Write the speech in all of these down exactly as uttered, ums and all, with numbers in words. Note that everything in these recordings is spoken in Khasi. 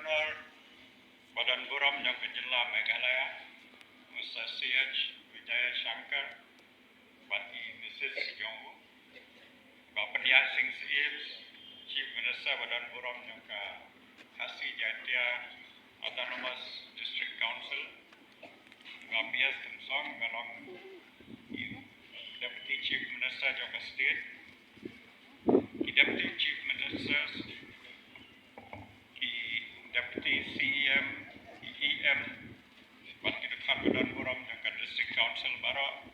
Ba don burom jong ka jylla Meghalaya, Mister C H Vijayashankar, bad i Missus jong u. Ba Pynïaid Sing Syiem, Chief Minister ba don burom jong ka Khasi Jaintia Autonomous District Council. Ba P S Tynsong, ba long i Deputy Chief Minister jong ka state. I Deputy Chief Ministers, i Deputy C E M, i E M, bad ki dkhot ba don burom jong ka District Council baroh,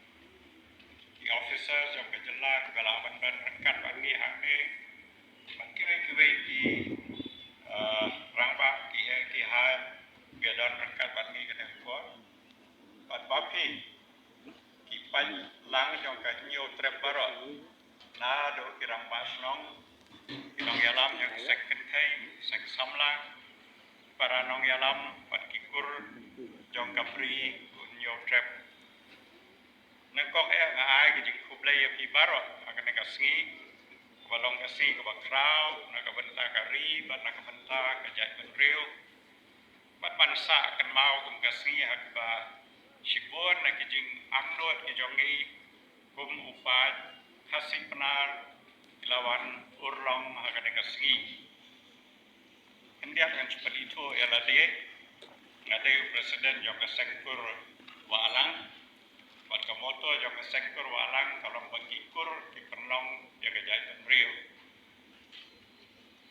ki officers jong ka jylla kiba lah ban don ryngkat bad ngi hangne, bad kiwei kiwei ki, eh, rangbah, ki heh ki hai, kiba don ryngkat bad ngi kane ka por. Bad ba phi, ki paidlang jong ka Hynñiewtrep baroh, naduh ki rangbah shnong, ki nongïalam jong ka seng kynthei, seng samla, para nongïalam bad ki kur jong ka Bri u Hynñiewtrep. Nyngkong eh nga ai ka jingkhublei ïa phi baroh ha kane ka sngi, kaba long ka sngi kaba khraw na ka bynta ka ri bad na ka bynta ka jaitbynriew. Bad ban sah kynmaw kum ka sngi ha kaba shibun na ki jingangnud ki jong ngi kum u paid Khasi Pnar ki la wan urlong ha kane ka sngi. Khyndiat ngan shu pynithuh ïa lade, nga dei u president jong ka seng kur Wahlang. Bad ka motto jong ka seng kur Wahlang ka long ba ki kur ki pynlong ïa ka jaitbynriew.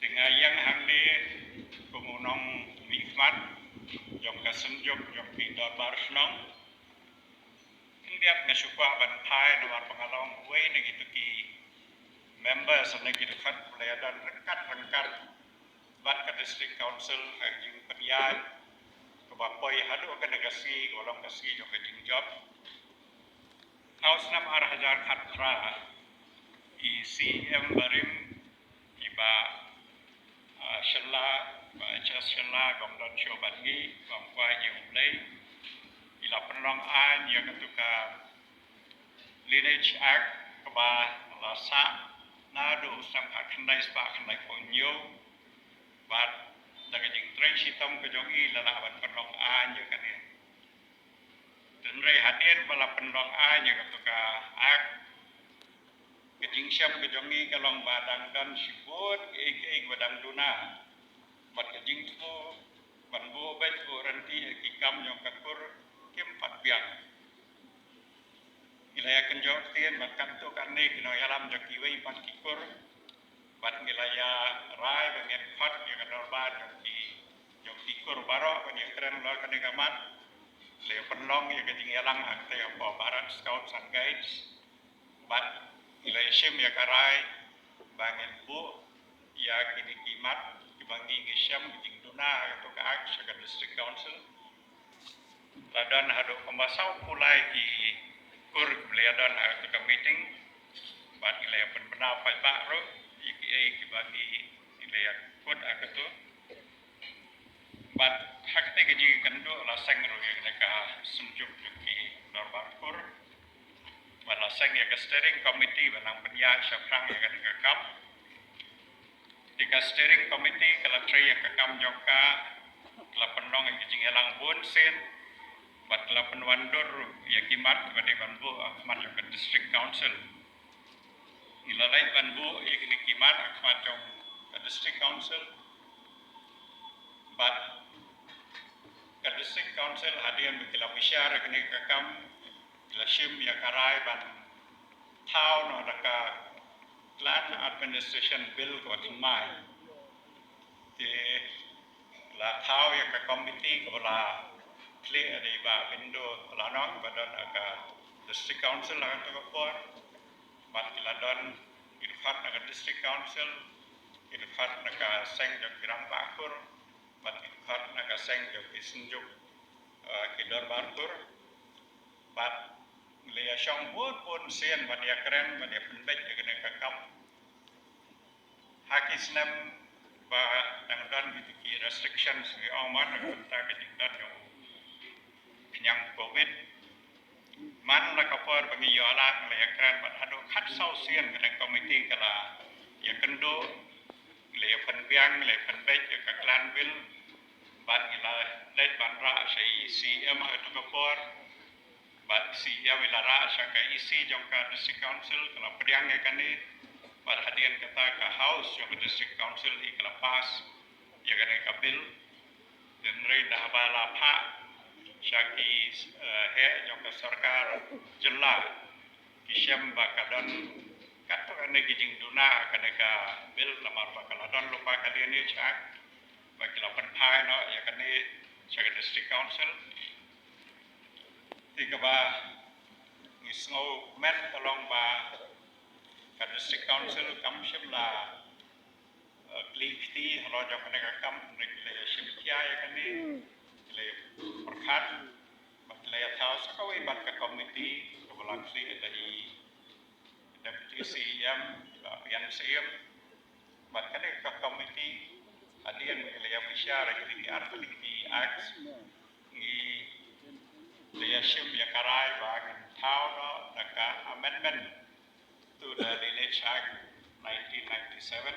Te nga ïeng hangne kum u nongmihkhmat jong ka Synjuk jong ki Dorbar Shnong. Khyndiat nga shu kwah ban phai namar ba nga long uwei na kito ki members ne ki dkhot ba la ïadon ryngkat ryngkat bad ka District Council ha ka jingpynïaid kaba poi haduh kane ka sngi kaba long ka sngi jong ka jingjop. Ha u snem ar hajar khatphra, i C E M barim, i Bah, ah, Shylla, Bah H S Shylla, ba ym don shuh bad ngi, ba ym kwah ïa U Blei, i la pynlong aiñ ïa katu ka Lineage Act kaba la sah naduh u snem khatkhyndai spah khyndaiphew hynñiew. Bad da ka jingtrei shitom ka jong i la lah ban pynlong aiñ ïa kane. Hynrei hadien ba la pynlong aiñ ïa katu ka Act, ka jingshem ka jong ngi ka long ba dang don shibun kiei kiei kiba dang duna. Bad ka jingthmu ban buh beit buh ryntih ïa ki kam jong ka kur kim pat biang. Ngi la ïa kynjoh ktien bad katto katne ki nongïalam jong kiwei pat ki kur. Bad ngi la ïa rai ba ngin khot ïa ka dorbar jong ki, jong ki kur baroh ban ïa kren halor kane ka mat. La ïa pynlong ïa ka jingïalang ha kata ka por Bharat Scouts and Guides. Bad ngi la ïa shim ïa ka rai ba ngin buh ïa kine ki mat kiba ngi ngi shem ki jingduna ha kato ka Act sha ka District Council. La don haduh kumba sawphew lai ki kur kiba la ïa don ha kato ka meeting. Bad ngi la ïa pynbna paidbah ruh ïa kiei kiba ngi, ngi la ïa kut ha kato. Bad ha kata ka jingïakynduh la seng ruh ïa kane ka Synjuk jong ki Dorbar Kur. Bad la seng ïa ka steering committee ba nang pynïaid shaphrang ïa kane ka kam. Te ka steering committee ka la trei ïa ka kam jong ka, ka la pynlong ïa ka jingïalang bun sien. Bad ka la pynwandur ïa ki mat kiba dei ban buh ha khmat jong ka District Council. Ngi la leit ban buh ïa kine ki mat ha khmat jong ka District Council. Bad ka District Council hadien ba ki la bishar ïa kane ka kam, ki la shim ïa ka rai ban thaw noh da ka Clan Administration Bill kaba thymmai. Te la thaw ïa ka committee kaba la khlieh da i Bah Bindo Lanong ba don ha ka District Council ha kato ka por. Bad ki la don ki dkhot na ka District Council, ki dkhot na ka seng jong ki rangbah kur, bad ki dkhot na ka seng jong ki Synjuk, eh, ki Dorbar Kur. Bad ngi la ïa shong bun bun sien ban ïa kren ban ïa pynbeit ïa kane ka kam. Ha ki snem ba dang don kito ki restrictions ngi ong man na ka bynta ka jingdon jong u khñiang Covid. Man la ka por ba ngi ïoh lad ngi la ïa kren bad haduh khatsaw sien kane ka committee ka la ïa kynduh, ngi la ïa pynbiang, ngi la ïa pynbeit ïa ka Clan Bill. Bad ngi la leit ban rah sha i C M ha kato ka por. Bad C M i la rah sha ka E C jong ka District Council, ka la pdiang ïa kane. Bad hadien kata ka House jong ka District Council i ka la pass ïa kane ka bill. Hynrei da haba la phah sha ki, eh, heh jong ka sorkar jylla, ki shem ba ka don katto katne ki jingduna kane ka bill namar ba ka la don lypa ka Lineage Act, ba ki la pynphai noh ïa kane sha ka District Council. Te kaba ngi sngewkmen ka long ba ka District Council kam shym la, eh, kli kti halor jong kane ka kam, hynrei ki la ïa shim khia ïa kane, ki la ïa pyrkhat, bad ki la ïa thaw sa kawei bad ka komiti kaba la khlieh da i Deputy C M, i Bah P N Syiem. Bad kane ka komiti hadien ba ki la ïa bishar ïa kine ki artylli ki act, ngi la ïa shim ïa ka rai ba ngin thaw noh da ka amendment to the Lineage Act nineteen ninety-seven.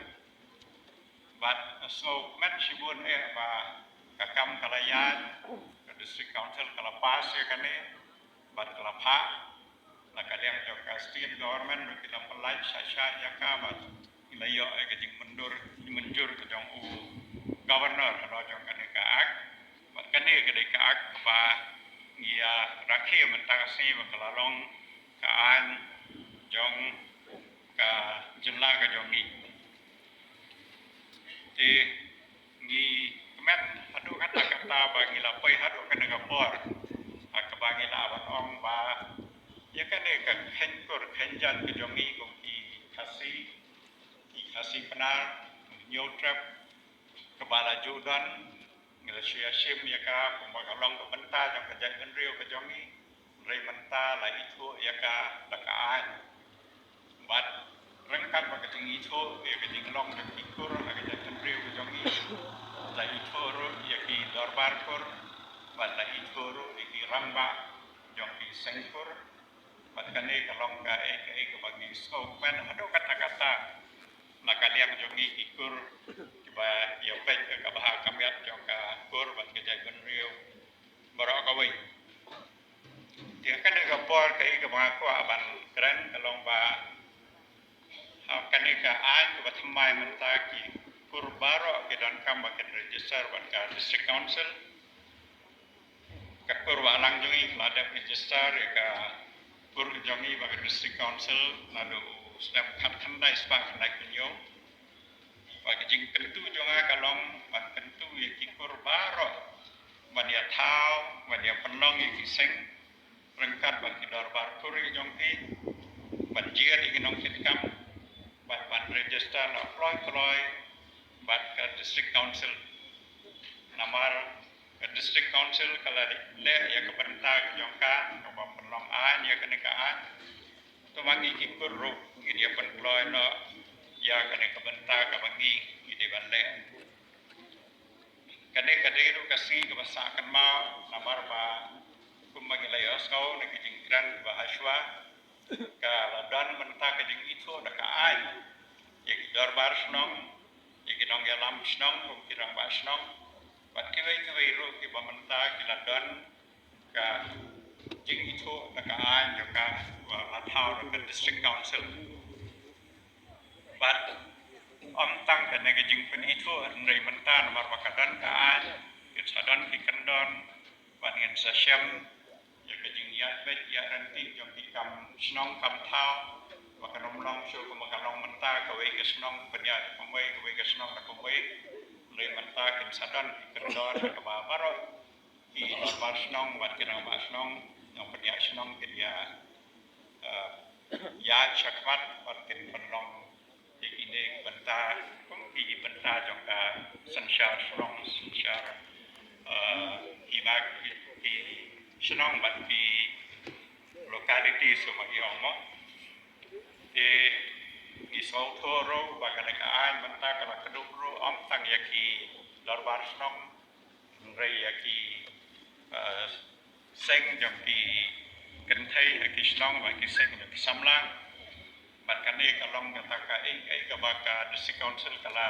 Bad sngewkmen shibun eh ba ka kam ka la ïaid, ka District Council ka la pass ïa kane, bad ka la phah na ka liang jong ka State Government, ruh ki la pynlait shai shai ïa ka, bad ki la ïoh ïa ka jingmynjur, jingmynjur ka jong u Governor halor jong kane ka Act. Bad kane ka dei ka Act kaba ngi ïa rakhe mynta ka sngi ba ka la long ka aiñ jong ka jylla ka jong ngi. Te ngi kmen haduh katta katta ba ngi la poi haduh kane ka por ha kaba ngi la ban ong ba ïa kane ka khein kur khein jan ka jong ngi kum ki Khasi, ki Khasi Pnar, Hynñiewtrep, kaba la ju don, ngi la shu ïa shim ïa ka kumba ka long ka bynta jong ka jaitbynriew ka jong ngi. Hynrei mynta la ithuh ïa ka da ka aiñ. Bad ryngkat bad ka jingithuh ïa ka jinglong jong ki kur ha ka jaitbynriew ka jong ngi, la ithuh ruh ïa ki dorbar kur, bad la ithuh ruh ïa ki rangbah jong ki seng kur. Bad kane ka long kaei kaei kaba ngi sngewkmen haduh katta katta na ka liang jong ngi ki kur kiba ïa peit ïa ka bha ka miat jong ka kur bad ka jaitbynriew baroh kawei. Te ha kane ka por kaei kaba nga kwah ban kren ka long ba ha kane ka aiñ kaba thymmai mynta ki kur baroh ki donkam ba kin register bad ka District Council. Ka kur ba lang jong ngi ka la dep register ïa ka kur jong ngi bad ka District Council naduh u snem khatkhyndai spah khyndai phew hynñiew. Bad ka jingkyntu jong nga ka long ban kyntu ïa ki kur baroh ban ïa thaw, ban ïa pynlong ïa ki seng ryngkat bad ki dorbar kur ki jong ki, ban jied ïa ki nongkitkam, bad ban register noh kloi kloi bad ka District Council. Namar ka District Council ka la leh ïa ka bynta ka jong ka kaba pynlong aiñ ïa kane ka aiñ. To ma ngi ki kur ruh ngin ïa pynkloi noh ïa kane ka bynta kaba ngi ngi dei ban leh. Kane ka dei ruh ka sngi kaba sah kynmaw namar ba kumba ngi la ïohsngew na ki jingkren ba hashwa, ka la don mynta ka jingithuh da ka aiñ ïa ki dorbar shnong, ïa ki nongïalam shnong kum ki rangbah shnong, bad kiwei kiwei ruh kiba mynta ki la don ka jingithuh da ka aiñ jong ka ba la thaw da ka District Council. Bad ym tang kane ka jingpynithuh hynrei mynta namar ba ka don ka aiñ, kin sa don ki kyndon bad ngin sa shem ïa ka jingïaid beit ïaid ryntih jong ki kam shnong kam thaw ba kan ym long shuh kumba ka long mynta, kawei ka shnong pynïaid da kumwei, kawei ka shnong da kumwei. Hynrei mynta kin sa don ki kyndon kaba baroh ki dorbar shnong bad ki rangbah shnong, nongpynïaid shnong kin ïa, eh, ïaid shakhmat bad kin pynlong ïa kine ki bynta kum ki bynta jong ka synshar shnong, synshar, eh, hima ki, ki shnong bad ki locality shuh ma ki ong mo. Te ngi sngewthuh ruh ba kane ka aiñ mynta ka la kdup ruh ym tang ïa ki dorbar shnong, hynrei ïa ki, eh, seng jong ki kynthei ha ki shnong bad ki seng jong ki samla. Bad kane ka long kata kaei kaei kaba ka District Council ka la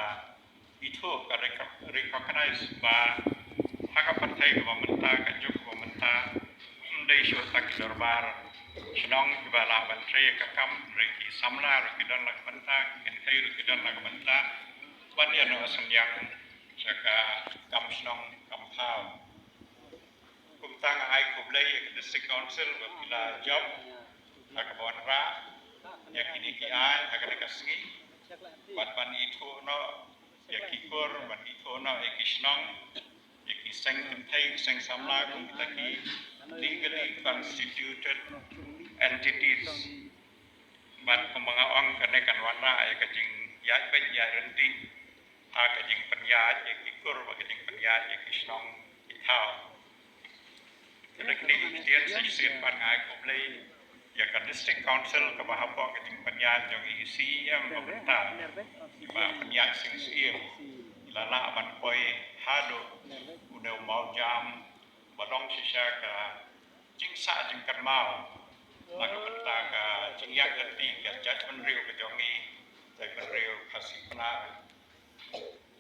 ithuh, ka reco-, recognize ba Kynthei kaba mynta, ka juk kaba mynta, ym dei shuh tang ki dorbar shnong kiba lah ban trei ka kam, hynrei ki samla ruh ki don la ka bynta, ki kynthei ruh ki don la ka bynta ban ïa noh synñiang sha ka kam shnong kam thaw. Kumta nga ai khublei ïa ka District Council ba phi la jop ha kaba wanrah ïa kine ki aiñ ha kane ka sngi bad ban ithuh noh ïa ki kur, ban ithuh noh ïa ki shnong, ïa ki seng kynthei, ki seng samla kum kita ki legally constituted entities. Bad kumba nga ong, kane kan wanrah ïa ka jingïaid beit ïaid ryntih ha ka jingpynïaid ïa ki kur bad ka jingpynïaid ïa ki shnong ki thaw. Kane ka dei ka ktien sa shisien pat, nga ai khublei ïa ka District Council kaba hapoh ka jingpynïaid jong i C E M ba mynta, ba pynïaid sing siem, i la lah ban poi haduh une u mawjam ba long shisha ka jingsah jingkynmaw na ka bynta ka jingïaid lynti ka jaitbynriew ka jong i, jaitbynriew Khasi Pnar.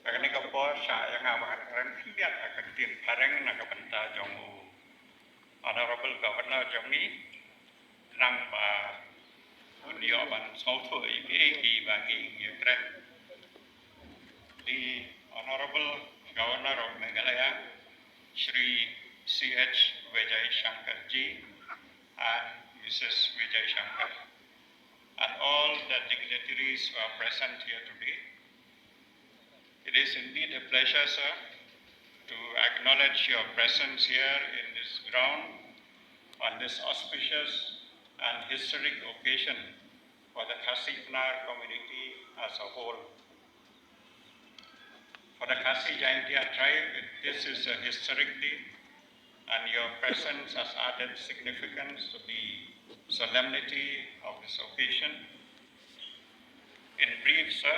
Ha kane ka por shah ïa nga ba ngan kren khyndiat ha ka ktien phareng na ka bynta jong u Honorable Governor jong i, khnang ba un ïoh ban sngewthuh ïa kiei kiei ba ngi ngi kren. The Honorable Governor of Meghalaya, Shri C H Vijay Shankar ji and Missus Vijay Shankar, and all the dignitaries who are present here today. It is indeed a pleasure, sir, to acknowledge your presence here in this ground on this auspicious and historic occasion for the Khasi Pnar community as a whole. For the Khasi Jaintia tribe, it, this is a historic day, and your presence has added significance to the solemnity of this occasion. In brief, sir,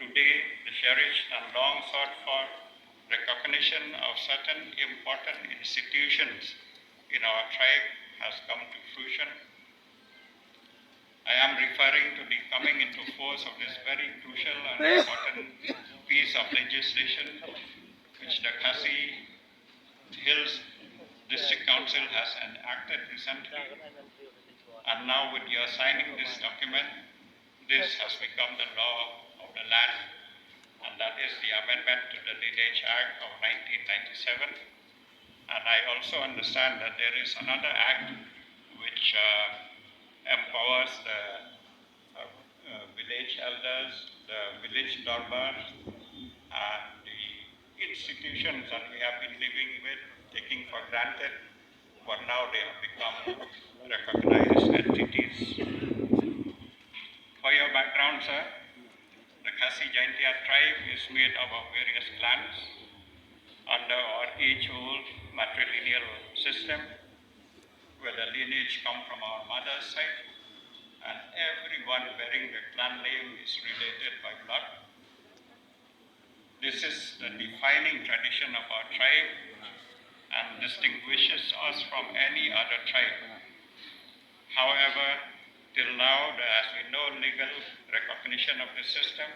today the cherished and long sought for recognition of certain important institutions in our tribe has come to fruition. I am referring to the coming into force of this very crucial and important piece of legislation which the Khasi Hills District Council has enacted recently. And now, with your signing this document, this has become the law of the land, and that is the amendment to the Lineage Act of nineteen ninety-seven. And I also understand that there is another act which uh, empowers the uh, uh, village elders, the village dorbar, and the institutions that we have been living with, taking for granted, but now they have become recognized entities. For your background, sir, the Khasi Jaintia tribe is made up of various clans under our age-old matrilineal system, where the lineage come from our mother's side, and everyone bearing the clan name is related by blood. This is the defining tradition of our tribe and distinguishes us from any other tribe. However, till now there has been no legal recognition of this system,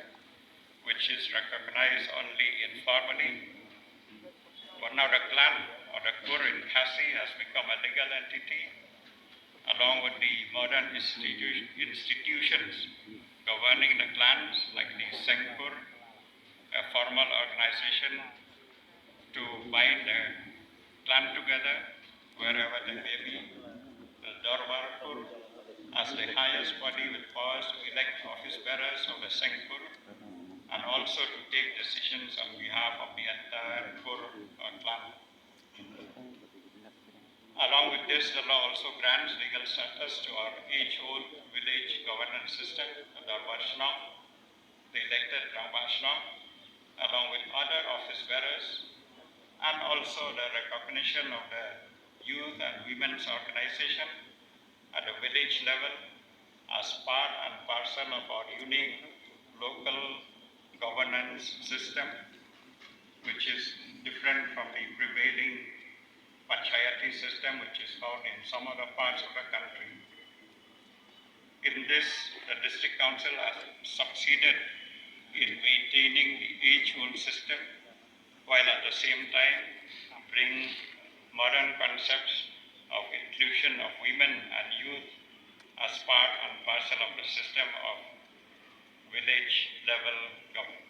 which is recognized only informally. But now the clan or the kur in Khasi has become a legal entity, along with the modern institu- institutions governing the clans, like the Sengkur, a formal organization to bind the clan together wherever they may be, the Dorbar Kur as the highest body with powers to elect office bearers of the Sengkur and also to take decisions on behalf of the entire Kur or clan. Along with this, the law also grants legal status to our age-old village governance system, the Dorbar Shnong, the elected Rangbah Shnong, along with other office bearers, and also the recognition of the youth and women's organization at the village level as part and parcel of our unique local governance system, which is different from the prevailing panchayati system, which is found in some other parts of the country. In this, the district council has succeeded in maintaining the age-old system, while at the same time bring modern concepts of inclusion of women and youth as part and parcel of the system of village level gov-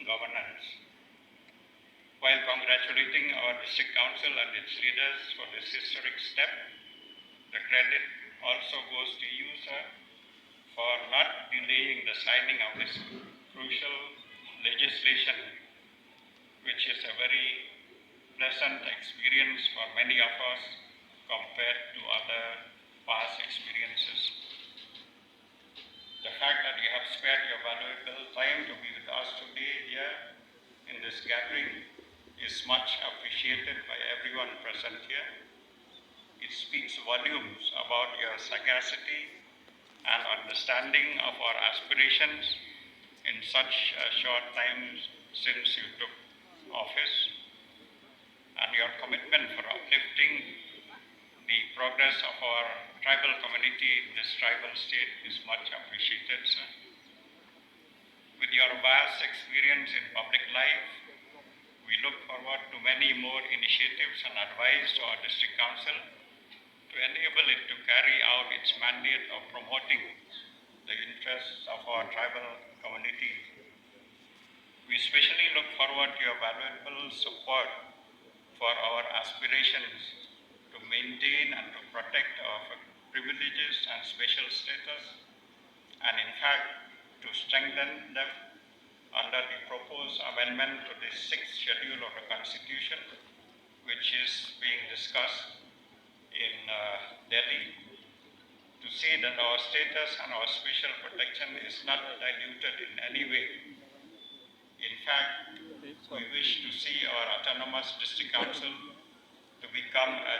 governance. While congratulating our district council and its leaders for this historic step, the credit also goes to you, sir, for not delaying the signing of this crucial legislation, which is a very pleasant experience for many of us compared to other past experiences. The fact that you have spared your valuable time to be with us today here in this gathering is much appreciated by everyone present here. It speaks volumes about your sagacity and understanding of our aspirations in such a short time since you took office, and your commitment for uplifting the progress of our tribal community in this tribal state is much appreciated, sir. With your vast experience in public life, we look forward to many more initiatives and advice to our district council to enable it to carry out its mandate of promoting the interests of our tribal community. We especially look forward to your valuable support for our aspirations to maintain and to protect our privileges and special status, and in fact, to strengthen them under the proposed amendment to the sixth schedule of the Constitution, which is being discussed in uh, Delhi, to see that our status and our special protection is not diluted in any way. In fact, we wish to see our autonomous district council to become a